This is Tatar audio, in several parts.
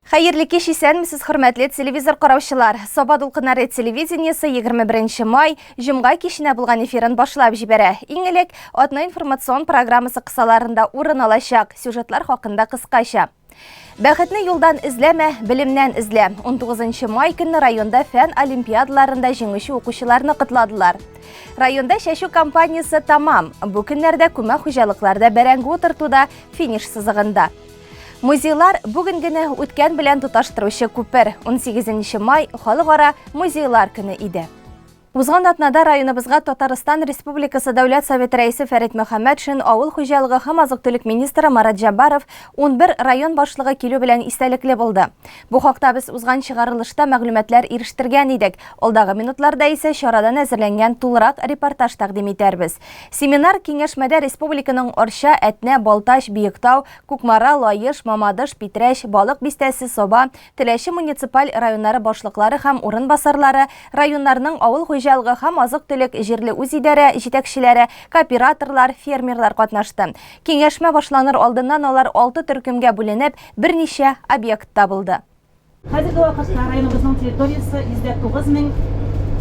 Хәерле кич, исәнмесез, хөрмәтле телевизор караучылар. Саба дулкыннары телевидениесе 21 май, җомга киченә булган эфирын башлап җибәрә. Иң элек атна информацион программасы кысаларында урын алачак сюжетлар хакында кыскача. Бәхетне юлдан эзләмә, белемнән эзлә. 19 май көнне районда фән олимпиадаларында җиңүче укучыларны котладылар. Районда чәчү кампаниясе тамам. Бу көннәрдә күмәк хуҗалыкларда бәрәңге утыртуда финиш сызыгында. Музейлар бүген генә үткән белән тоташтыручы күпер. 18 май халыкара музейлар көне иде. Узган атнада районыбызга Татарстан Республикасы Дәүләт Советы Рәисе Фәрит Мөхәммәтшин, авыл хуҗалыгы һәм азык-төлек министры Марат Җәббаров, 11 район башлыгы килү белән истәлекле булды. Бу хакта без узган чыгарылышта мәгълүматлар ирештергән идек. Алдагы минутларда исә чарадан әзерләнгән тулырак репортаж тәкъдим итәрбез. Семинар киңәшмәдә республиканың Арча, Әтнә, Балтач, Биектау, Кукмара, Лаеш, Мамадыш, Питрәч, Балык Бистәсе, Саба, Теләче муниципаль районнары башлыклары һәм урынбасарлары, районнарның авыл хуҗалыгы һәм азык-төлек җирле үзидарә җитәкчеләре, кооператорлар, фермерлар катнашты. Киңәшмә башланыр алдыннан алар алты төркемгә бүленеп, берничә объектта булды. Хәзерге вакытта районыбызның территориясе 109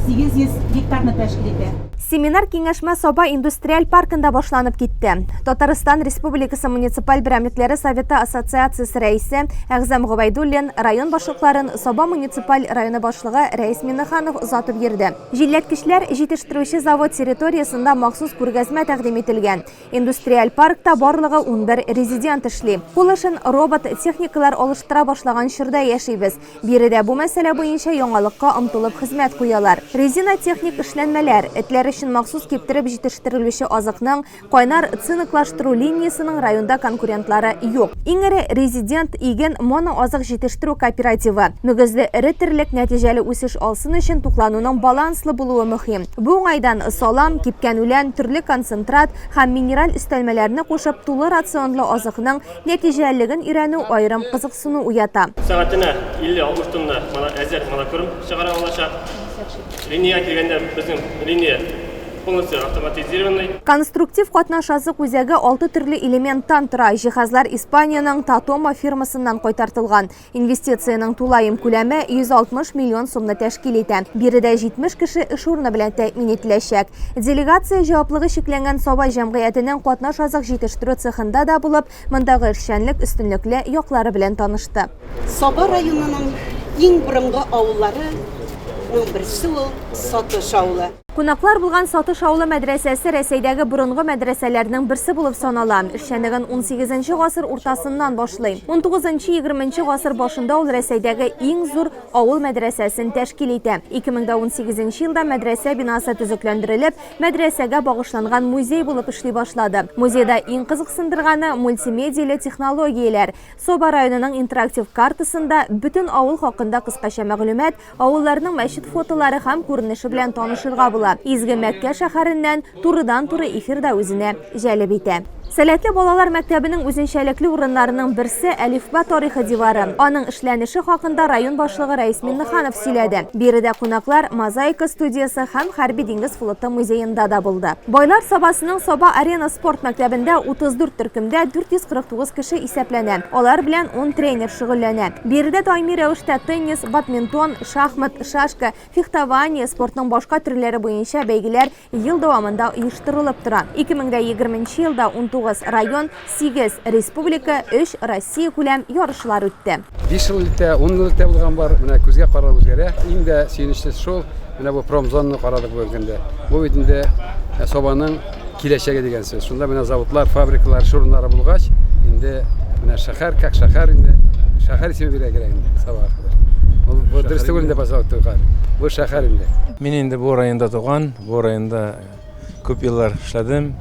800 гектарны тәшкил итә. Семинар-киңәшмә Саба индустриаль паркында башланып китте. Татарстан Республикасы муниципаль берәмлекләре Советы ассоциациясе рәисе Әгъзам Гобәйдуллин район башлыкларын Саба муниципаль районы башлыгы Рәис Миннеханов озатып йөрде. Җилләткечләр җитештерүче завод территориясендә махсус күргәзмә тәкъдим ителгән. Индустриаль паркта барлыгы 11 резидент эшли. Кул эшен робот техникалар алыштыра башлаган чорда яшибез. Биредә бу мәсьәлә буенча яңалыкка омтылып хезмәт куялар. Резина техник эшләнмәләр, этләр өчен махсус киптереп җитештерелүче азыкның кайнар цинклаштыру линиясенең районда конкурентлары юк. Иң эре резидент иген моноазык җитештерү кооперативы. Мөгезле эре терлек нәтиҗәле үсеш алсын өчен туклануның баланслы булуы мөһим. Бу уңайдан салам, кипкән үлән, төрле концентрат һәм минераль өстәлмәләрне кушып тулы рационлы азыкның нәтиҗәлелеген өйрәнү аерым кызыксыну уята. Сәгатенә 50-60 тонна әзер монокорм чыгара алачак. Линиягә килгәндә, безнең линия полностью автоматизированный. Конструктив катнаш азык үзәге алты төрле элементтан тора. Җиһазлар Испаниянең Татома фирмасыннан кайтартылган. Инвестициянең тулаем күләме 160 миллион сумны тәшкил итә. Биредә 70 кеше эш урыны белән тәэмин ителәчәк. Делегация җаваплыгы чикләнгән Саба җәмгыятенең катнаш азык җитештерү цехында да булып, мондагы эшчәнлек өстенлекле яклары белән танышты. Саба районының иң борынгы авылларының берсе ул Сатыш авылы. Кунаклар булган Сатыш авылы мәдрәсәсе Рәсәйдәге борынгы мәдрәсәләрнең берсе булып санала. Эшчәнлеген унсигезенче гасыр уртасыннан башлый. Унтугызынчы-егерменче гасыр башында ул Рәсәйдәге иң зур авыл мәдрәсәсен тәшкил итә. 2018 елда мәдрәсә бинасы төзекләндерелеп, мәдрәсәгә багышланган музей булып эшли башлады. Музейда иң кызыксындырганы, мультимедияле технологияләр. Саба районының интерактив картасында бөтен авыл хакында кыскача мәгълүмат, Авылларның мәчет фотолары һәм күренеше белән танышырга була. Изге Мәккә шәһәреннән турыдан-туры эфир да үзенә җәлеп итә. Сәләтле балалар мәктәбенең үзенчәлекле урыннарының берсе, Әлифба тарихы дивары. Аның эшләнеше хакында район башлыгы Рәис Миннеханов сөйләде. Биредә кунаклар мозаика студиясе һәм Хәрби-диңгез флоты музеенда да булды. Байлар Сабасының Саба-Арена спорт мәктәбендә 34 төркемдә 449 кеше исәпләнә. Алар белән ун тренер шөгыльләнә. Биредә даими рәвештә теннис, бадминтон, шахмат, шашка, фехтование, спортның башка төрләре буенча бәйгеләр ел дәвамында оештырылып тора. 2020 нче елда 19 район, 8 республика, 3 Россиякүләм ярышлар үтте. Биш ел элек тә, ун ел элек тә булган бар. Менә күзгә карап үзгәрә. Иң дә сөенечлесе шул, менә бу промзонаны карадык бүгенге көндә. Бу бит инде Сабаның киләчәге дигән сүз. Шунда менә заводлар, фабрикалар, эш урыннары булгач, инде менә шәһәр, как шәһәр инде, шәһәр исеме бирә кирәк инде Сабага хәзер. Ул бу дөрес түгел инде поселок түгел. Бу шәһәр инде. Мин инде бу районда туган, бу районда күп еллар эшләдем.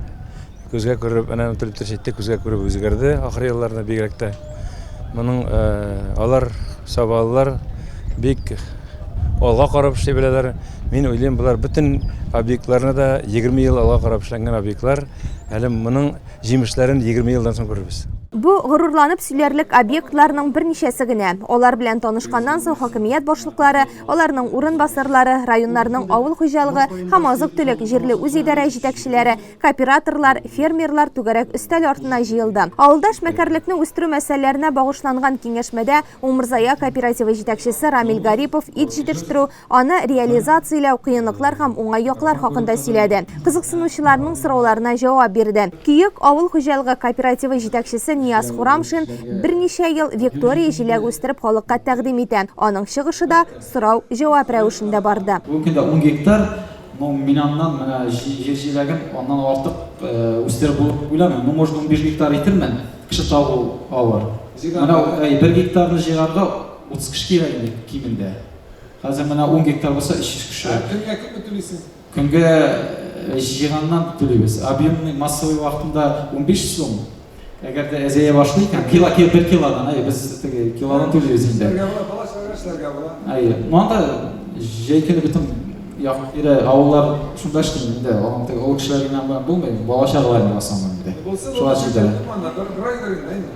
Күзгә күреп, әнә онытылып әйтте, күзгә күреп үзгәрде ахыр елларда бигрәк тә. Моның алар сабалылар бик алга карап эшли беләләр. Мин уйлыйм, болар бөтен объектларны да 20 ел алга карап эшләнгән объектлар. Әле моның җимешләрен 20 елдан соң күрербез. Бу горурланып сөйләрлек объектларның берничәсе генә. Алар белән танышканнан соң хакимият башлыклары, аларның урынбасарлары, районнарның авыл хуҗалыгы һәм азык-төлек, җирле үзидарә җитәкчеләре, кооператорлар, фермерлар түгәрәк өстәл артына җыелды. Авылда эшмәкәрлекне үстерү мәсьәләләренә багышланган киңәшмәдә Умырзая кооперативы җитәкчесе Рамил Гарипов ит җитештерү, аны реализацияләү, кыенлыклар һәм уңай яклар хакында сөйләде. Кызыксынучыларның сорауларына җавап бирде. Көек авыл хуҗалыгы кооперативы җитәкчесе Нияз Хурамшин берничә ел виктория җиләге үстереп халыкка тәкъдим итә. Аның чыгышы да сорау-җавап рәвешендә барды. Бүгенге көндә ун гектар, ну, мин аннан менә җир җиләген аннан артык үстереп булыр дип уйламыйм. Ну, может, 15 гектар итермен, кеше табу авыр. Менә бер гектарны җыярга 30 кеше кирәк инде кимендә. Хәзер менә ун гектар булса, 300 кеше. Ә көнгә күпме түлисез? Көнгә җыйганнан түлибез. Объемный, массовый вакытында 15 сум. Әгәр дә әзәя башлый икән, кило, бер килодан, әйе, без теге килодан түлибез инде. Эшләргә була, бала чагага эшләргә була. Әйе. Ну анда җәй көне бөтен як тирә авыллар шунда эшли инде. Аның теге олы кешеләр генә белән булмый, бала чагалар инде в основном инде. Булса Шулар булса, җитә. күпме анда? Бер, бер айдыр инде, әйме?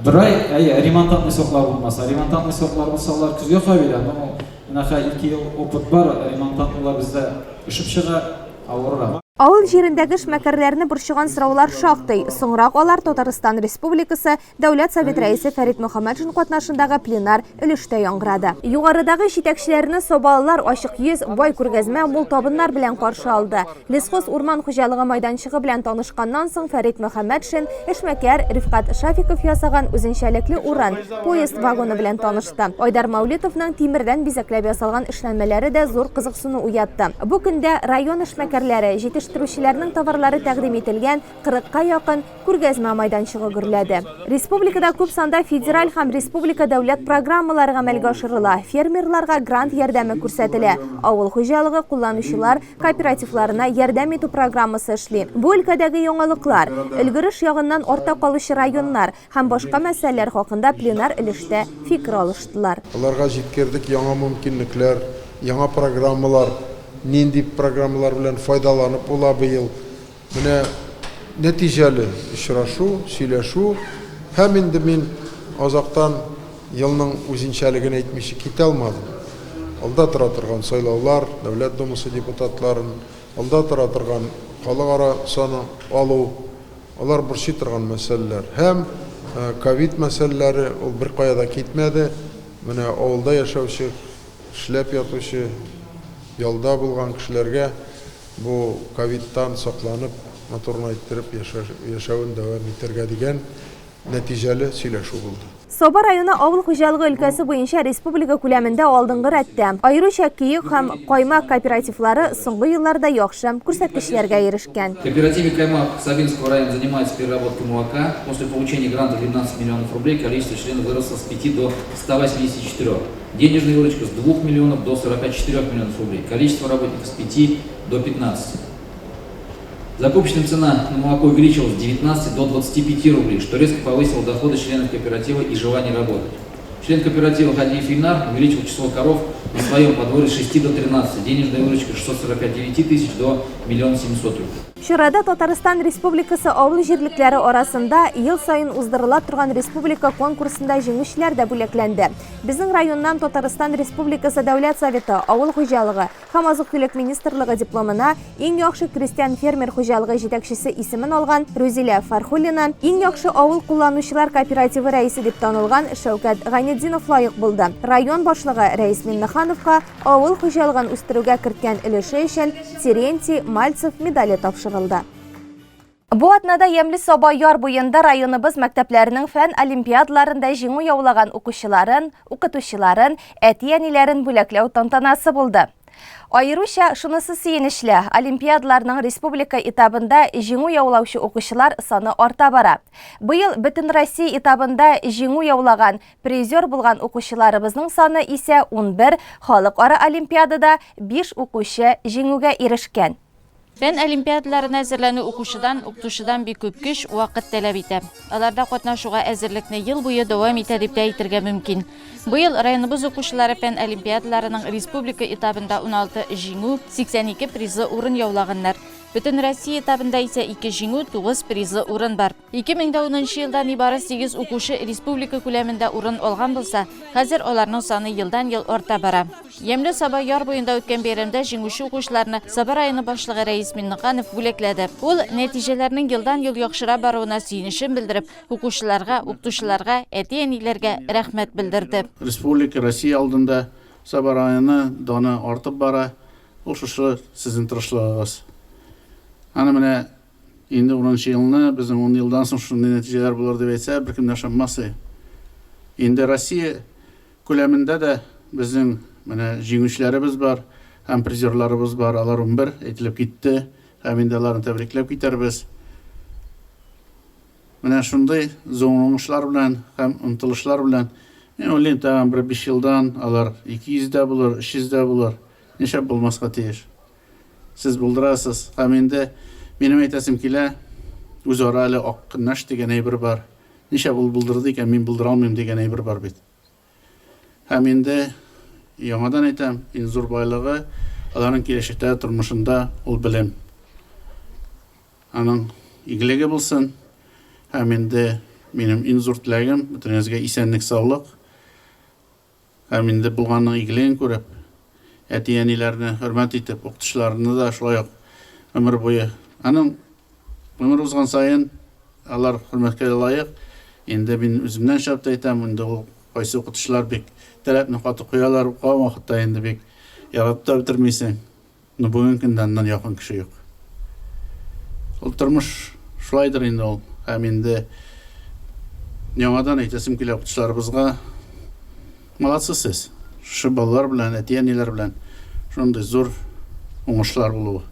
Бер ай, әйе, ремонтантный сроклар булмаса. Ремонтантный сроклар булса, алар көзгә кая бирә. Ну, менә хәзер ике ел опыт бар, ремонтантныйлар бездә өшеп чыга, авыррак. Авыл җирендәге эшмәкәрләрне борчыган сораулар шактый. Соңрак алар Татарстан Республикасы Дәүләт Совет Рәисе Фәрит Мөхәммәтшин катнашындагы пленар өлештә яңгырады. Югарыдагы җитәкчеләрне сабалылар ачык йөз, бай күргәзмә, мул табыннар белән каршы алды. Лесхоз урман хуҗалыгы майданчыгы белән танышканнан соң Фәрит Мөхәммәтшин эшмәкәр Рифкать Шафиков ясаган үзенчәлекле урын, поезд вагоны белән танышты. Айдар Мәүлетовның тимердән бизәкләп ясалган эшләнмәләре дә зур кызыксыну уятты. Бу көндә район эшмәкәрләре, җитештерүчеләрнең товарлары тәкъдим ителгән кырыкка якын Күргәзмә майданчыгы гөрләде. Республикада күп санда федераль һәм республика дәүләт программалары гамәлгә ашырыла, фермерларга грант ярдәме күрсәтелә, авыл хуҗалыгы кулланучылар кооперативларына ярдәм итү программасы эшли. Бу өлкәдәге яңалыклар, өлгереш ягыннан артта калучы районнар һәм башка мәсьәләләр хакында пленар өлештә фикер алыштылар. Аларга җиткердек яңа мөмкинлекләр, яңа программалар, нинди программалар белән файдаланып була быел. Менә нәтиҗәле очрашу, сөйләшү һәм инде мин азактан елның үзенчәлеген әйтмичә китә алмадым. Алда тора торган сайлаулар, Дәүләт Думасы депутатларын, алда тора торган халыкара саны алу, алар борчый торган мәсьәләләр. Һәм ковид мәсьәләләре, ул беркая да китмәде. Менә авылда яшәүче, эшләп ятучы, ялда булган кешеләргә Бу ковидтан сакланып, матур гына иттереп яшәвен дәвам итәргә дигән нәтиҗәле сөйләшү булды. Саба районы авыл хуҗалыгы өлкәсе буенча республика күләмендә алдынгы рәттә. Аеруча Көек һәм Каймак кооперативлары соңгы елларда яхшы күрсәткечләргә ирешкән. Кооперативы Каймак Сабинского района занимается переработкой молока. После получения гранта 12 миллионов рублей количество членов выросло с 5 до 184. Денежная выручка с 2 миллионов до 44 миллионов рублей. Количество работников с 5 до 15. Закупочная цена на молоко увеличилась с 19 до 25 рублей, что резко повысило доходы членов кооператива и желание работать. Член кооператива Хадиев Ильнар увеличил число коров на своем подворье с 6 до 13. Денежная выручка 649 тысяч до 1 700 рублей. Чарада Татарстан Республикасы авыл җирлекләре арасында ел саен уздырыла торган республика конкурсында җиңүчеләр дә бүләкләнде. Безнең районнан Татарстан Республикасы Дәүләт Советы, Авыл хуҗалыгы һәм азык-төлек министрлыгы дипломына иң яхшы крестьян-фермер хуҗалыгы җитәкчесе исемен алган Рүзилә Фәрхуллина, иң яхшы авыл кулланучылар кооперативы рәисе дип танылган Шәүкәт Гайнетдинов лаек булды. Район башлыгы Рәис Миңнехановка авыл хуҗалыгын үстерүгә керткән өлеше өчен Терентий Мальцев медале тапшырылды. Бу атнада Ямьле Саба яр буенда районыбыз мәктәпләренең фән олимпиадаларында җиңү яулаган укучыларын, укытучыларын, әти-әниләрен бүләкләү тантанасы булды. Аеруча шунысы сөенечле, олимпиадаларның республика этабында җиңү яулаучы укучылар саны арта бара. Быел Бөтенроссия этабында җиңү яулаган, призер булган укучыларыбызның саны исә 11, халыкара олимпиадада 5 укучы җиңүгә ирешкән. Фән олимпиадаларына әзерләнү укучыдан, укытучыдан бик күп көч, вакыт таләп итә. Аларда катнашуга әзерлекне ел буе дәвам итә дип тә әйтергә мөмкин. Быел районыбыз укучылары фән олимпиадаларының республика этабында 16 җиңү, 82 призлы урын яулаганнар. Бөтенроссия этабында исә ике җиңү, тугыз призлы урын бар. 2010 елда нибары сигез укучы республика күләмендә урын алган булса, хәзер аларның саны елдан-ел арта бара. Ямьле Саба яр буенда үткән бәйрәмдә җиңүче укучыларны Саба районы башлыгы Рәис Миннеханов бүләкләде. Ул, нәтиҗәләрнең елдан-ел яхшыра баруына сөенечен белдереп, укучыларга, укытучыларга, әти-әниләргә рәхмәт белдерде. Республика, Россия алдында Саба районы даны артып бара. Ул шушы сезнең тырышлыгыгыз. Аны менә инде унынчы елны, безнең ун елдан соң шундый нәтиҗәләр булыр дип әйтсә, беркем дә ышанмас иде. Инде Россия күләмендә дә безнең менә җиңүчеләребез бар һәм призерларыбыз бар, алар 11 әйтелеп китте һәм инде аларны тәбрикләп китәрбез. Менә шундый зур уңышлар белән һәм омтылышлар белән, мин уйлыйм, тагын бер биш елдан алар 200 дә булыр, 300 дә булыр. Нишләп булмаска тиеш? Сез булдырасыз. Һәм инде минем әйтәсем килә, үзара әле ак көнләш дигән әйбер бар. Нишләп ул булдырды икән, мин булдыра алмыйм дигән әйбер бар бит. Һәм инде яңадан әйтәм, иң зур байлыгы аларның киләчәктәге тормышында ул белем. Аның игелеге булсын. Һәм инде минем иң зур теләгем, бөтенегезгә исәнлек-саулык. Һәм инде булганның игелеген күреп, әти-әниләрне хөрмәт итеп, укытучыларны да шулай ук гомер буе. Аның гомер узган саен алар хөрмәткә дә лаек. Инде мин үземнән чыгып та әйтәм, инде ул кайсы укытучылар бик таләпне каты куялар, укыган вакытта инде бик яратып та бетермисең. Но бүгенге көндә аннан якын кеше юк. Ул тормыш шулайдыр инде ул. Һәм инде яңадан әйтәсем килә укытучыларыбызга, молодцы сез. Шушы балалар белән, әти-әниләр белән шундый зур уңышлар булуы.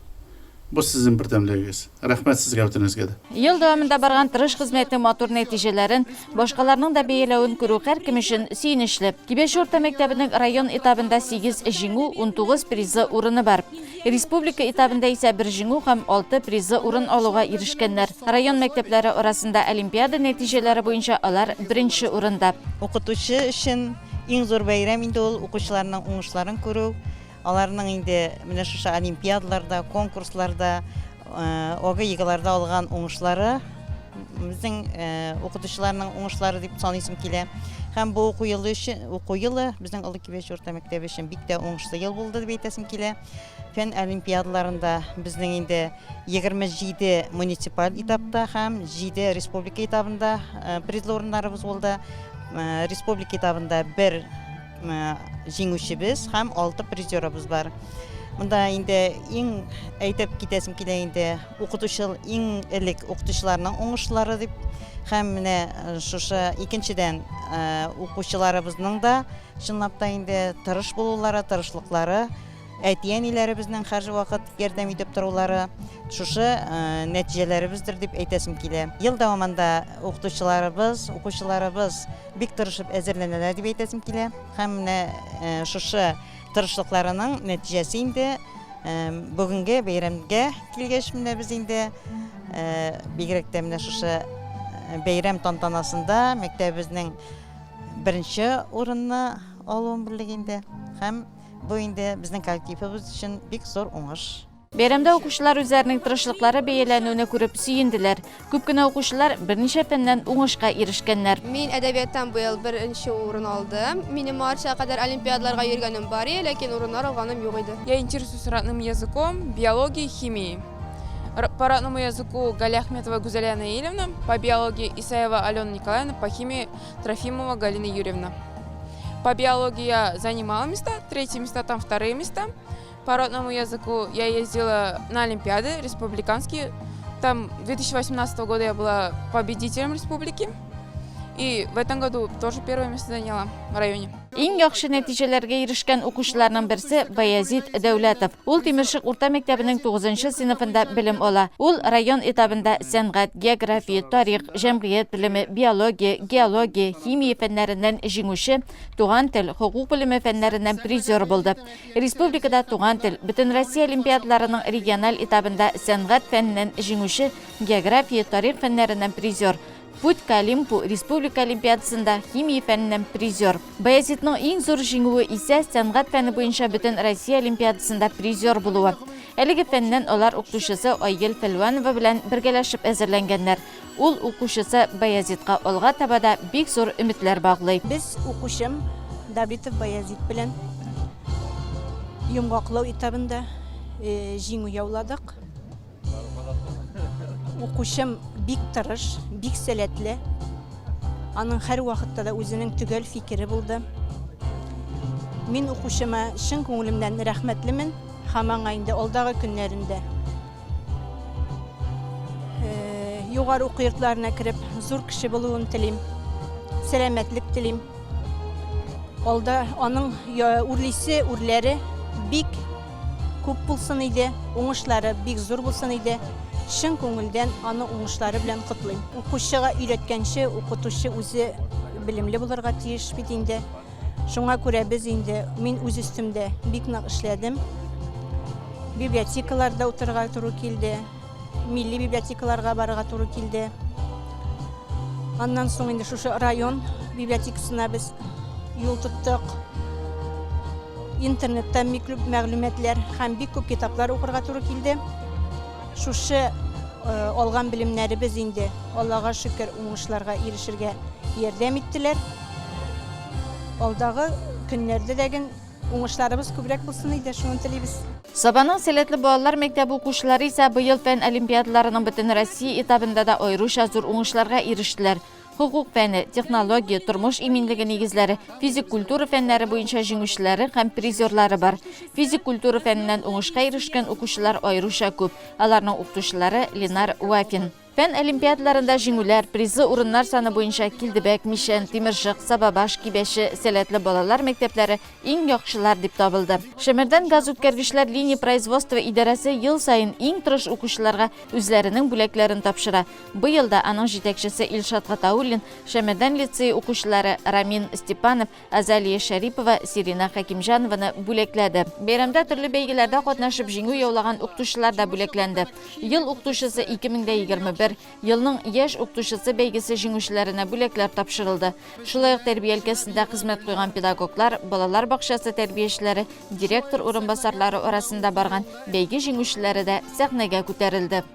Бу сезнең бердәмлегегез. Рәхмәт сезгә бөтенегезгә дә. Ел дәвамында барган тырыш хезмәтнең матур нәтиҗәләрен, башкаларның да бәяләвен күрү һәркем өчен сөенечле. Кибәче урта мәктәбенең район этабында сигез җиңү, 19 призлы урыны бар. Республика этабында исә бер җиңү һәм алты призлы урын алуга ирешкәннәр. Район мәктәпләре арасында олимпиада нәтиҗәләре буенча алар беренче урында. Укытучы өчен иң зур бәйрәм инде ул укучыларның уңышларын күрү. Аларның инде менә шушы олимпиадаларда, конкурсларда, ОГЭ-ЕГЭларда алган уңышлары безнең укытучыларның уңышлары дип саныйсым килә. Һәм бу уку елы өчен, уку елы безнең Олы Кибәч урта мәктәбе өчен бик тә уңышлы ел булды дип әйтәсем килә. Фән олимпиадаларында безнең инде 27 муниципаль этапта һәм 7 республика этабында призлы урыннарыбыз булды. Республика этабында бер җиңүчебез һәм 6 призерыбыз бар. Монда инде иң әйтеп китәсем килә инде укытучы иң элек укытучыларның уңышлары дип һәм менә шушы икенчедән укучыларыбызның да чынлап та инде тырыш булулары, тырышлыклары, әти-әниләребезнең һәрвакыт ярдәм итеп торулары шушы нәтиҗәләребездер дип әйтәсем килә. Ел дәвамында укытучыларыбыз, укучыларыбыз Бик тырышып әзерләнәләр дип әйтәсем килә. Һәм менә шушы тырышлыкларының нәтиҗәсе инде бүгенге бәйрәмгә килгәч менә без инде бигрәк тә менә шушы бәйрәм тантанасында мәктәбебезнең беренче урынны алуын белдек инде. Һәм бу инде безнең коллективыбыз өчен бик зур уңыш. Бәйрәмдә укучылар үзләренең тырышлыклары бәяләнүне күреп сөенделәр. Күп кенә укучылар берничә фәннән уңышка ирешкәннәр. Мин әдәбияттан быел беренче урын алдым. Минем моңарча кадәр олимпиадаларга йөргәнем бар иде, ләкин урыннар алганым юк иде. Я интересуюсь родным языком, биологией, химией. По родному языку Галиахметова Гузалия Наилевна, по биологии Исаева Алена Николаевна, по химии Трофимова Галина Юрьевна. По биологии я занимала места, третьи места, там вторые места. По родному языку я ездила на олимпиады республиканские. Там 2018 года я была победителем республики. И в этом году тоже первое место заняла в районе. Иң яхшы нәтиҗәләргә ирешкән укучыларның берсе Баязит Дәүләтов. Ул Тимершык урта мәктәбенең 9 сыйныфында белем ала. Ул район этабында сәнгать, география, тарих, җәмгыять белеме, биология, геология, химия фәннәреннән җиңүче, туган тел, хокук белеме фәннәреннән призер булды. Республикада Туган тел, Бөтенроссия олимпиадаларының региональ этабында сәнгать фәненнән җиңүче, география, тарих фәннәреннән призер, Путь к Олимпу республика олимпиадасында химия фәненнән призер. Баязитның иң зур җиңүе исә сәнгать фәне буенча Бөтенроссия олимпиадасында призер булуы. Әлеге фәннән алар укытучысы Айгөл Фәлванова белән бергәләшеп әзерләнгәннәр. Ул укучысы Баязитка алга таба да бик зур өметләр баглый. Без укучым Давитов Баязит белән йомгаклау этабында җиңү яуладык. Укучым бик тырыш, бик сәләтле. Аның һәрвакытта да үзенең төгәл фикере булды. Мин укучыма чын күңелемнән рәхмәтлемен һәм аңа инде алдагы көннәрендә югары уку йортларына кереп, зур кеше булуын телим. Сәламәтлек телим. Алда аның үрлисе үрләре бик күп булсын иде, уңышлары бик зур булсын иде. Чын күңелдән аны уңышлары белән котлыйм. Укучыга өйрәткәнче, укытучы үзе белемле булырга тиеш бит инде. Шуңа күрә без инде, мин үз өстемдә бик нык эшләдем. Библиотекаларда утырырга туры килде, милли библиотекаларга барырга туры килде. Аннан соң инде шушы район библиотекасына без юл тоттык. Интернеттан бик күп мәгълүматлар һәм бик күп китаплар укырга туры килде. Шушы э, алган белемнәребез инде, Аллага шөкер, уңышларга ирешергә ярдәм иттеләр. Алдагы көннәрдә дә ген уңышларыбыз күбрәк булсын иде, шуны телибез. Сабаның сәләтле балалар мәктәбе укучылары исә быел фән олимпиадаларының Бөтенроссия этабында да аеруча зур уңышларга ирештеләр. Хокук фәне, технология, тормыш иминлеге нигезләре, физик культура фәннәре буенча җиңүчеләре һәм призерлары бар. Физик культура фәненнән уңышка ирешкән укучылар аеруча күп. Аларның укытучылары Ленар Вафин. Фән олимпиадаларында җиңүләр, призлы урыннар саны буенча Килдебәк, Мичән, Тимершык, Сабабаш, Кибәче, сәләтле балалар мәктәпләре иң яхшылар дип табылды. Шәмәрдән газүткәргечләр линия производство идарәсе ел саен иң тырыш укучыларга үзләренең бүләкләрен тапшыра. Быел да аның җитәкчесе Илшат Гатауллин, Шәмәрдән лицее укучылары Рамин Степанов, Азалия Шәрипова, Сирина Хәкимҗанованы бүләкләде. Бәйрәмдә төрле бәйгеләрдә катнашып җиңү яулаган укытучылар да бүләкләнде. Ел укытучысы 2021, Елның яшь укытучысы бәйгесе җиңүчеләренә бүләкләр тапшырылды. Шулай ук тәрбия өлкәсендә хезмәт куйган педагоглар, балалар бакчасы тәрбиячеләре, директор урынбасарлары арасында барган бәйге җиңүчеләре дә сәхнәгә күтәрелде.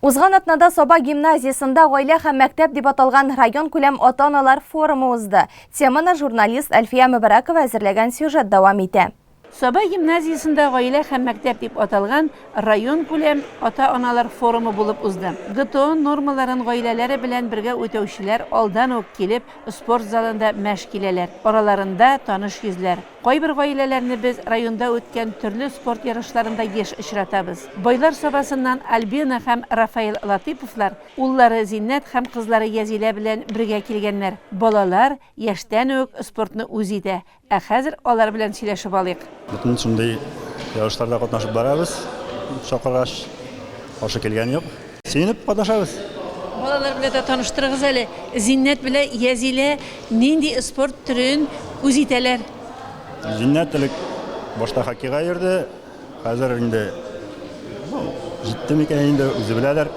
Узган атнада Саба гимназиясендә Гаилә һәм мәктәп дип аталган районкүләм ата-аналар форумы узды. Теманы журналист Әлфия Мөбарәкова әзерләгән сюжет дәвам итә. Саба гимназиясендә Гаилә һәм мәктәп дип аталган районкүләм ата-аналар форумы булып узды. ГТО нормаларын гаиләләре белән бергә үтәүчеләр алдан ук килеп, спорт залында мәш киләләр. Араларында таныш йөзләр. Кайбер гаиләләрне без районда үткән төрле спорт ярышларында еш очратабыз. Байлар Сабасыннан Альбина һәм Рафаэль Латыйповлар уллары Зиннәт һәм кызлары Язилә белән бергә килгәннәр. Балалар яшьтән үк спортны үз итә. Ә хәзер алар белән сөйләшеп алыйк. Бөтен шундый ярышларда катнашып барабыз. Чакыргач, каршы килгән юк. Сөенеп катнашабыз. Балалар белән дә таныштырыгыз әле. Зиннәт белән Язилә нинди спорт төрен үз итәләр? Зиннәт элек башта хоккейга йөрде, хәзер инде җитте микән инде, үзе беләдер.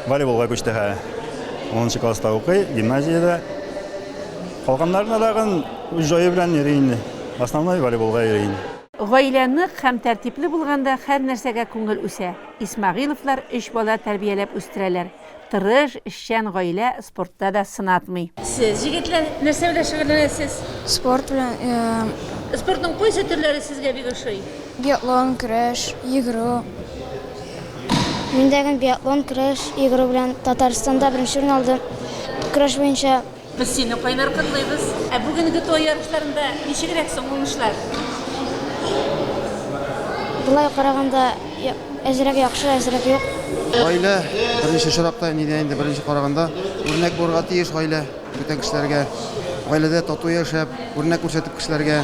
Волейболга күчте хәзер. Унынчы класста укый, гимназиядә. Калганнарына тагын үз җае белән йөри инде. Основной волейболга йөри инде. Гаилә нык һәм тәртипле булганда һәр нәрсәгә күңел үсә. Исмәгыйловлар өч бала тәрбияләп үстерәләр. Тырыш, эшчән гаилә спортта да сынатмый. Сез, җегетләр, нәрсә белән шөгыльләнәсез? Спорт белән. Спортның кайсы төрләре сезгә бик ошый? Биатлон, көрәш, йөгерү. Мин дә биатлон, көрәш, йөгерү белән Татарстанда беренче урын алдым. Көрәш буенча. Без сине кайнар котлыйбыз. Ә бүгенге туй ярышларында ничегрәк соң уңышлар? Болай караганда, әзрәк яхшы, әзрәк юк. Гаилә, беренче очракта, нидә инде беренче караганда, үрнәк булырга тиеш гаилә бүтән кешеләргә. Гаиләдә тату яшәп, үрнәк күрсәтеп кешеләргә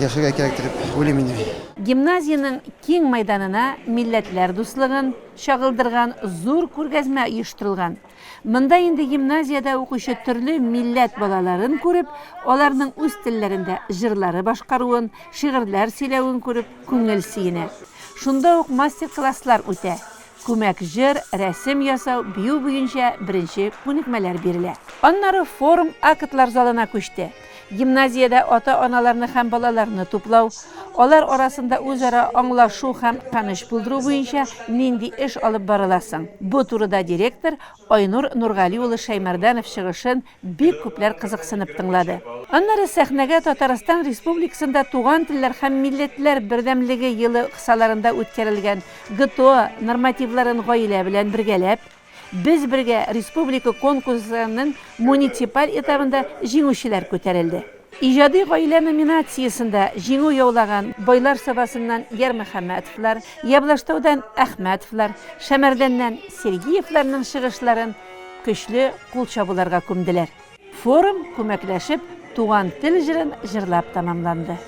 яшәргә кирәк дип уйлыйм инде мин. Гимназиянең киң мәйданына милләтләр дуслыгын чагылдырган зур күргәзмә оештырылган. Монда инде гимназиядә укучы төрле милләт балаларын күреп, аларның үз телләрендә җырлары башкаруын, шигырьләр сөйләвен күреп, күңел сөенә. Шунда ук мастер-класслар үтә. Күмәк җыр, рәсем ясау, бию буенча беренче күнекмәләр бирелә. Аннары форум актлар залына күчте. Гимназиядә ата-аналарны һәм балаларны туплау, алар арасында үзара аңлашу һәм ышаныч булдыру буенча нинди эш алып барыла соң? Бу турыда директор Айнур Нургали улы Шәймәрданов чыгышын бик күпләр кызыксынып тыңлады. Аннары сәхнәгә Татарстан Республикасында Туган телләр һәм милләтләр бердәмлеге елы кысаларында үткәрелгән ГТО нормативларын гаилә белән бергәләп, Без бергә республика конкурсының муниципаль этабында җиңүчеләр күтәрелде. Иҗади гаилә номинациясендә җиңү яулаган Байлар Сабасыннан Ярмөхәммәтовлар, Яблаштаудан Әхмәтовлар, Шәмәрдәннән Сергеевларның чыгышларын көчле кул чабуларга күмделәр. Форум күмәкләшеп Туган тел җырын җырлап тәмамланды.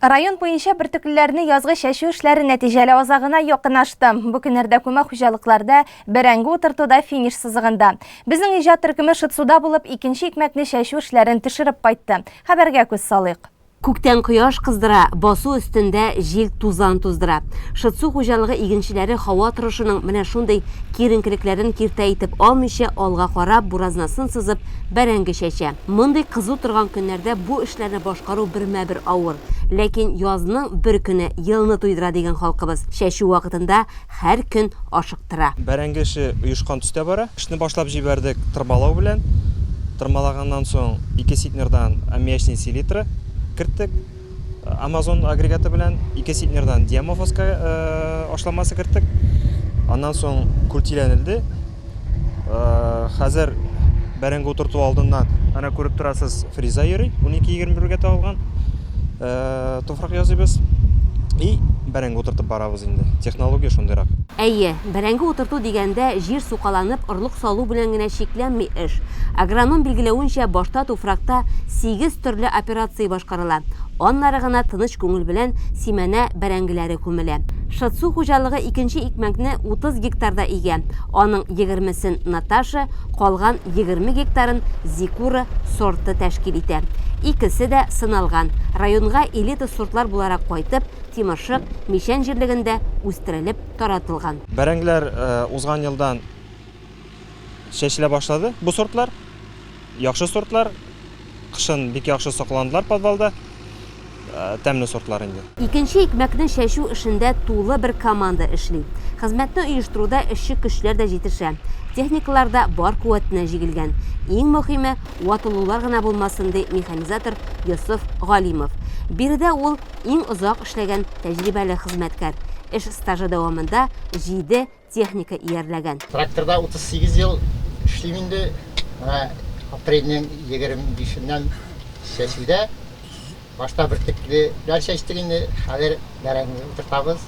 Район буенча бөртеклеләрне язгы чәчү эшләре нәтиҗәле азагына якынашты. Бу көннәрдә күмәк хуҗалыкларда бәрәңге утырту да финиш сызыгында. Безнең иҗат төркеме Шытсуда булып, икенче икмәкне чәчү эшләрен төшереп кайтты. Хәбәргә күз салыйк. Күктән кояш кыздыра, басу өстендә җил тузан туздыра. Шытсу хуҗалыгы игенчеләре һава торышының менә шундый киеренкелекләрен киртә итеп алмыйча, алга карап, буразнасын сызып, бәрәңге чәчә. Мондый кызу торган көннәрдә бу эшләрне башкару бермә-бер авыр. Ләкин язның бер көне елны туйдыра дигән халкыбыз. Чәчү вакытында һәр көн ашыктыра. Бәрәңге эше оешкан төстә бара. Эшне башлап җибәрдек тырмалау белән. Тырмалаганнан соң ике центнердан аммиачный селитра керттек. Амазон агрегаты белән ике центнердан диамофоска ашламасы керттек. Аннан соң культиләнелде. Хәзер бәрәңге утырту алдыннан әнә күреп торасыз, фреза йөри, 12-21-гә тагылган. Туфрак ясыйбыз. И бәрәңге утыртып барабыз инде. Технология шундыйрак. Әйе, бәрәңге утырту дигәндә җир сукаланып, орлык салу белән генә чикләнми эш. Агроном билгеләвенчә, башта туфракта сигез төрле операция башкарыла, аннары гына тыныч күңел белән симәнә бәрәңгеләре күмелә. Шытсу хуҗалыгы икенче икмәкне 30 гектарда игә, аның егермесен Наташа, калган 20 гектарын Зикура сорты тәшкил итә. Икесе дә сыналган, районга элита сортлар буларак кайтып, Тимершык, Мичән җирлегендә үстерелеп таратылган. Бәрәңгеләр узган елдан чәчелә башлады бу сортлар. Яхшы сортлар, кышын бик яхшы сакландылар подвалда. Тәмле сортлар инде. Икенче икмәкне чәчү эшендә тулы бер команда эшли. Хезмәтне оештыруда эшче көчләр дә җитешә. Техникалар да бар куәтенә җигелгән. Иң мөхиме, ватылулар гына булмасын, ди механизатор Йосыф Галимов. Биредә ул иң озак эшләгән тәҗрибәле хезмәткәр. Эш стажы дәвамында җиде техника иярләгән. Тракторда 38 ел эшлим инде. Менә апрельнең 25-ннән чәчүдә. Башта бөртеклеләр чәчтек инде, хәзер бәрәңге утыртабыз.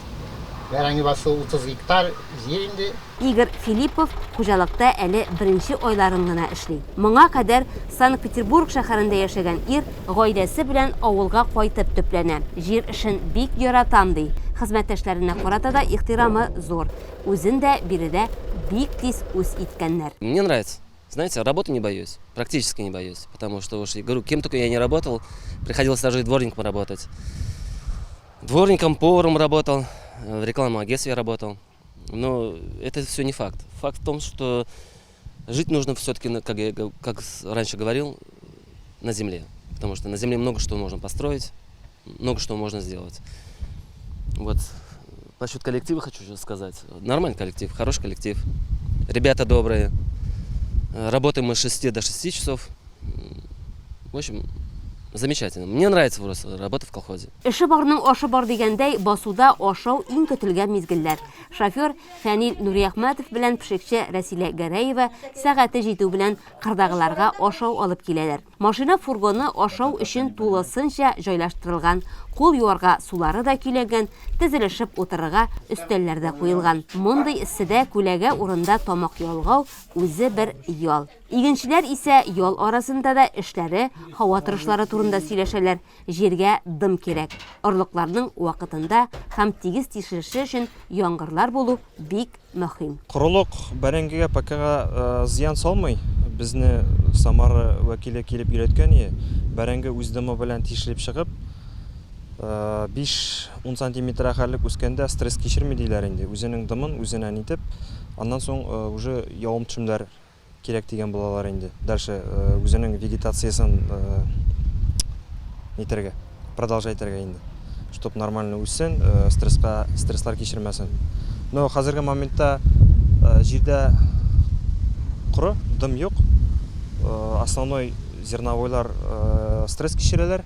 Бәрәңге басуы 30 гектар җир инде. Игорь Филиппов хуҗалыкта әле беренче айларын гына эшли. Моңа кадәр Санкт-Петербург шәһәрендә яшәгән ир гаиләсе белән авылга кайтып төпләнә. Җир эшен бик яратам, ди. Хезмәттәшләренә карата да ихтирамы зур. Үзен дә биредә бик тиз үз иткәннәр. Мне нравится. Знаете, работы не боюсь, практически не боюсь, потому что уж, говорю, кем только я не работал, приходилось даже и дворником работать. Дворником, поваром работал, в рекламном агентстве работал. Но это все не факт. Факт в том, что жить нужно все-таки, как я как раньше говорил, на земле. Потому что на земле много что можно построить, много что можно сделать. Вот насчет коллектива хочу еще сказать. Нормальный коллектив, хороший коллектив. Ребята добрые. Работаем мы с 6 до 6 часов. В общем, замечательно. Мне нравится просто работа в колхозе. Эше барның ашы бар дигәндәй, басуда ашау иң көтелгән мизгелләр. Шофер Фәнил Нуриәхмәтов белән пешекче Рәсилә Гәрәева сәгате җитү белән кырдагыларга ашау алып киләләр. Машина фургоны ашау өчен тулысынча җайлаштырылган, кул юарга сулары да көйләнгән, тезелешеп утырырга өстәлләр дә куелган. Мондый эсседә күләгә урында тамак ялгау үзе бер ял. Игенчеләр исә ял арасында да эшләре, һава торышлары турында сөйләшәләр. Җиргә дым кирәк. Орлыкларның вакытында һәм тигез тишелеше өчен яңгырлар булу бик мөһим. Корылык бәрәңгегә ПКга зыян салмый. Безне Самара вәкиле килеп өйрәткән ие. Бәрәңге үз дымы белән тишелеп чыгып, 5-10 сантиметрга хәллек үскәндә стресс кичерми диләр инде. Үзенең дымын үзенә нитеп, аннан соң уже явым-төшемнәр кирәк дигән булалар инде. Дальше үзенең вегетациясен нитәргә, продолжать итәргә инде. Чтоб нормально үссен, стресска, стресслар кичермәсен. Но хәзерге моментта җирдә коры, дым юк. Основной зерновойлар стресс кичерәләр.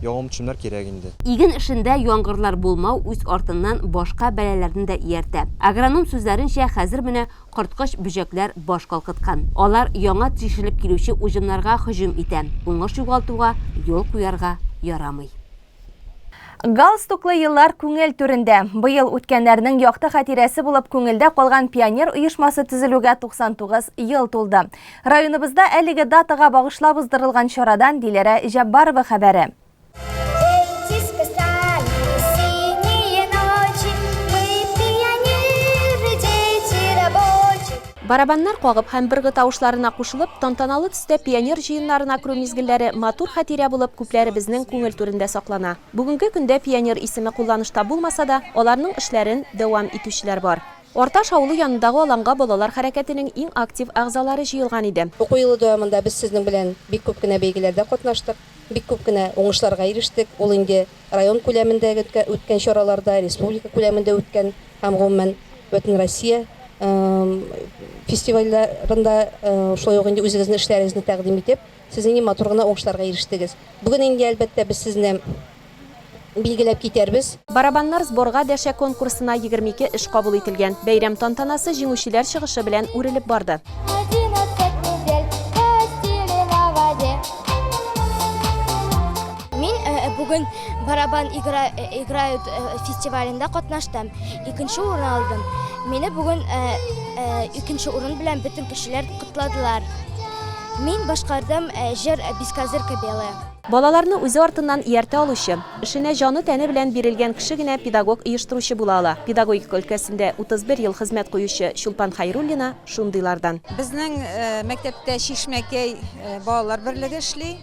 Явым-төшемнәр кирәк инде. Иген эшендә яңгырлар булмау үз артыннан башка бәлаләрне дә ияртә. Агроном сүзләренчә, хәзер менә корткыч бөҗәкләр баш калкыткан. Алар яңа тишелеп килүче уҗымнарга һөҗүм итә. Уңыш югалтуга юл куярга ярамый. Галстуклы еллар күңел түрендә. Быел үткәннәрнең якты хатирәсе булып күңелдә калган пионер оешмасы төзелүгә 99 ел тулды. Районыбызда әлеге датага багышлап уздырылган чарадан Диләрә Җәббарова хәбәре. Барабаннар кагып һәм быргы тавышларына кушылып, тантаналы төстә пионер җыеннарына керү мизгелләре матур хатирә булып күпләребезнең күңел түрендә саклана. Бүгенге көндә пионер исеме кулланышта булмаса да, аларның эшләрен дәвам итүчеләр бар. Арташ авылы янындагы аланга балалар хәрәкәтенең иң актив әгъзалары җыелган иде. Уку елы дәвамында без сезнең белән бик күп кенә бәйгеләрдә катнаштык, бик күп кенә уңышларга ирештек. Ул инде район күләмендә үткән чараларда, республика күләмендә үткән һәм гомумән Бөтенроссия фестивальләрендә шулай ук инде үзегезнең эшләрегезне тәкъдим итеп, сез инде матур гына уңышларга ирештегез. Бүген инде, әлбәттә, без сезне билгеләп китәрбез. Барабаннар сборга дәшә конкурсына 22 эш кабул ителгән. Бәйрәм тантанасы җиңүчеләр чыгышы белән үрелеп барды. Мин бүген Барабан играют фестивалендә катнаштым. Икенче урын алдым. Мине бүген икенче урын белән бөтен кешеләр котладылар. Мин башкардым җыр Бескозырка белая. Балаларны үзе артыннан ияртә алучы, эшенә җаны-тәне белән бирелгән кеше генә педагог-оештыручы була ала. Педагогика өлкәсендә 31 ел хезмәт куючы Чулпан Хәйруллина шундыйлардан. Безнең мәктәптә Чишмәкәй балалар берлеге эшли.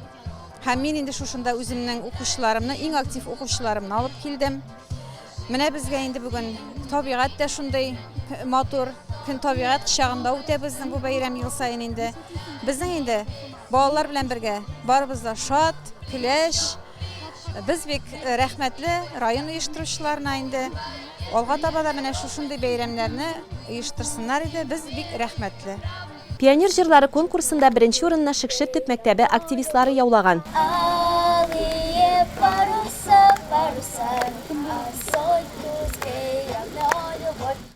Һәм мин инде шушында үземнең укучыларымны, иң актив укучыларымны алып килдем. Менә безгә инде бүген табигать тә шундый матур, көн табигать кочагында үтә безнең бу бәйрәм ел саен инде. Безнең инде балалар белән бергә барыбыз да шат, көләч. Без бик рәхмәтле район оештыручыларына инде. Алга таба да менә шушындый бәйрәмнәрне оештырсыннар иде. Без бик рәхмәтле. Пионер җырлары конкурсында беренче урынны Шекше төп мәктәбе активистлары яулаган. Алые паруса, паруса,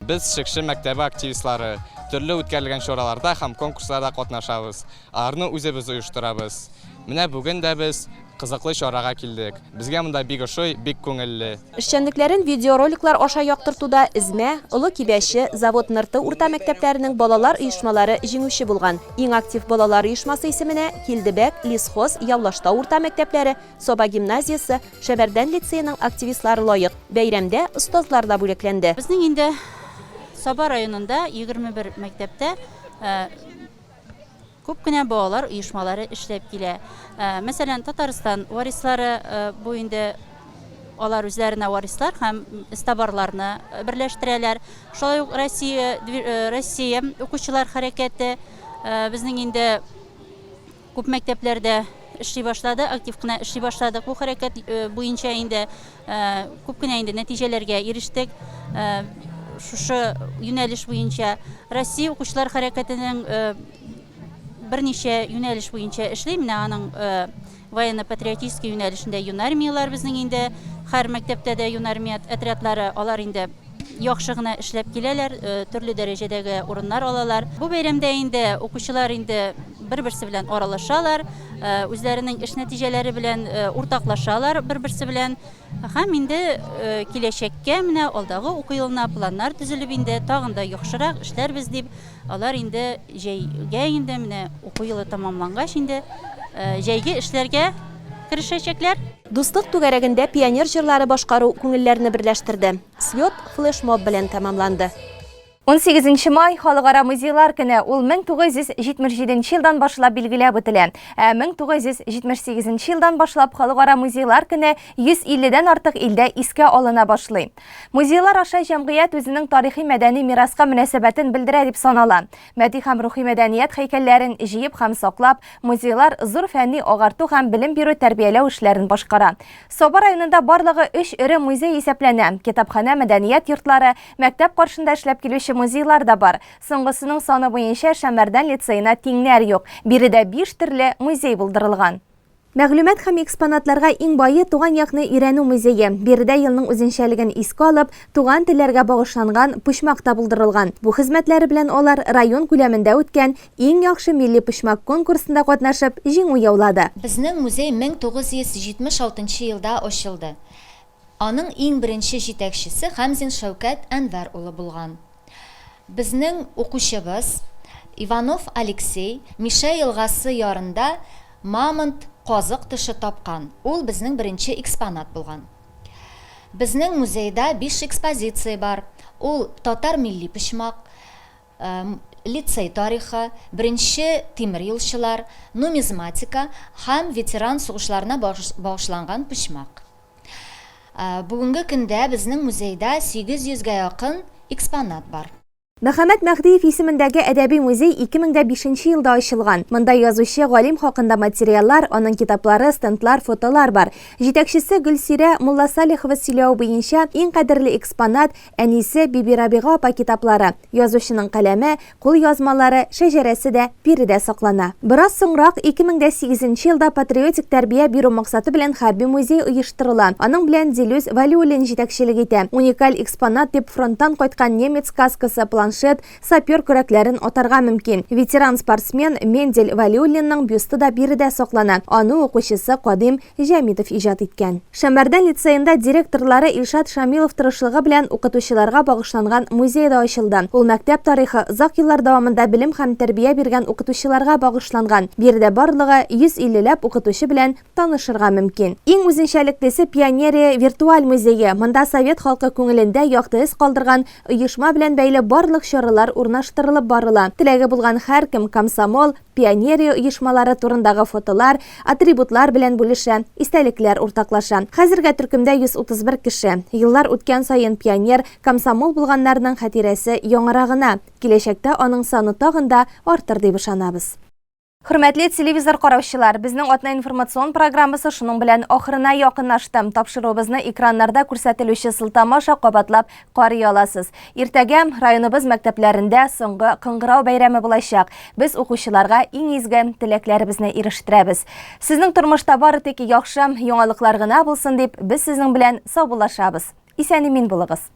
Без Шекше мәктәбе активистлары төрле үткәрелгән чараларда һәм конкурсларда катнашабыз. Аларны үзебез оештырабыз. Менә бүген дә без кызыклы чарага килдек. Безгә монда бик ошый, бик күңелле. Эшчәнлекләрен видеороликлар аша яктыртуда Эзмә, Олы Кибәче, Завод Нырты урта мәктәпләренең балалар оешмалары җиңүче булган. Иң актив балалар оешмасы исеменә Килдебәк, Лесхоз, Явлаштау урта мәктәпләре, Саба гимназиясе, Шәмәрдән лицееның активистлары лаек. Бәйрәмдә остазлар да бүләкләнде. Безнең инде Саба районында 21 мәктәптә Күп кенә балалар оешмалары эшләп килә. Мәсәлән, Татарстан варислары, бу инде алар үзләренә варислар һәм эзтабарларны берләштерәләр. Шулай ук Россия, Россия укучылар хәрәкәте безнең инде күп мәктәпләрдә эшли башлады, актив кына эшли башладык. Бу хәрәкәт буенча инде Күп кенә инде нәтиҗәләргә ирештек. Шушы юнәлеш буенча Россия укучылар хәрәкәтенең берничә юнәлеш буенча эшли. Менә аның военно-патриотический юнәлешендә юнармияләр безнең инде һәр мәктәптә дә юнармия отрядлары, алар инде яхшы гына эшләп киләләр, төрле дәрәҗәдәге урыннар алалар. Бу бәйрәмдә инде укучылар инде бер-берсе белән аралашалар, үзләренең эш нәтиҗәләре белән уртаклашалар бер-берсе белән. Һәм инде киләчәккә менә алдагы уку елына планнар төзелеп инде тагын да яхшырак эшләрбез дип, алар инде җәйгә инде менә уку елы тәмамлангач инде җәйге эшләргә керешәчәкләр. Дуслык түгәрәгендә пионер җырлары башкару күңелләрне берләштерде. Слет флешмоб белән тәмамланды. 18 май Халыкара музейлар көне, ул 1977 елдан башлап билгеләп үтелә. Ә 1978 елдан башлап Халыкара музейлар көне 150 дән артык илдә искә алына башлый. Музейлар аша җәмгыять үзенең тарихи-мәдәни мираска мөнәсәбәтен белдерә дип санала. Матди һәм рухи мәдәният һәйкәлләрен җыеп һәм саклап, музейлар зур фәнни агарту һәм белем бирү тәрбияләү эшләрен башкара. Саба районында барлыгы өч эре музей исәпләнә, китапханә, мәдәният йортлары, Мәктәп каршында эшләп килүче музейлар да бар. Соңгысының саны буенча Шәмәрдән лицеена тиңнәр юк. Биредә биш төрле музей булдырылган. Мәгълүмат һәм экспонатларга иң бае туган якны өйрәнү музее. Биредә елның үзенчәлеген искә алып, туган телләргә багышланган почмак та булдырылган. Бу хезмәтләре белән алар район күләмендә үткән Иң яхшы милли почмак конкурсында катнашып, җиңү яулады. Безнең музей 1976 елда ачылды. Аның иң беренче җитәкчесе Хәмзин Шәүкәт Әнвәр улы булган. Безнең укучыбыз Иванов Алексей Мишә елгасы ярында мамонт казык теше тапкан, ул безнең беренче экспонат булган. Безнең музейда биш экспозиция бар, ул татар милли почмак, лицей тарихы, беренче тимер юлчылар, нумизматика һәм ветеран сугышларына багышланган почмак. Бүгенге көндә безнең музейда 800 гә якын экспонат бар. Мөхәммәт Мәһдиев исемендәге әдәби музей 2005 нче елда ачылган. Монда язучы, галим хакында материаллар, аның китаплары, стендлар, фотолар бар. Җитәкчесе Гөлсирә Мулласалихова сөйләве буенча, иң кадерле экспонат, Әнисе Бибирабига апа китаплары, язучының каләме, кулъязмалары, шәҗәрәсе дә биредә саклана. Бераз соңрак, 2008 нче елда патриотик тәрбия бирү максаты белән хәрби музей оештырыла. Аның белән Дилүс Вәлиуллин җитәкчелек итә. Уникаль экспонат дип фронттан кайткан немец каскасы, планшет, сапер көрәкләрен атарга мөмкин. Ветеран-спортсмен Мендель Вәлиуллинның бюсты да биредә саклана. Аны укучысы Кадыйм Җәмитов иҗат иткән. Шәмәрдән лицеенда директорлары Илшат Шамилов тырышлыгы белән укытучыларга багышланган музей да ачылды. Ул мәктәп тарихы, озак еллар дәвамында белем һәм тәрбия биргән укытучыларга багышланган. Биредә барлыгы 150 ләп укытучы белән танышырга мөмкин. Иң үзенчәлеклесе Пионерия виртуаль музее. Монда совет халкы күңелендә якты эз калдырган оешма белән бәйле барлык чаралар урнаштырылып барыла. Теләге булган һәркем комсомол, пионерия оешмалары турындагы фотолар, атрибутлар белән бүлешә, истәлекләр уртаклаша. Хәзергә төркемдә 131 кеше. Еллар үткән саен пионер, комсомол булганнарның хатирәсе яңара гына. Киләчәктә аның саны тагын да артыр дип ышанабыз. Хөрмәтле телевизор караучылар, безнең атна информацион программасы шуның белән ахырына якынлашты. Тапшыруыбызны экраннарда күрсәтелүче сылтама аша кабатлап карый аласыз. Иртәгә районыбыз мәктәпләрендә соңгы кыңгырау бәйрәме булачак. Без укучыларга иң изге теләкләребезне ирештерәбез. Сезнең тормышта бары тик яхшы яңалыклар гына булсын дип, без сезнең белән саубуллашабыз. Исән-имин булыгыз.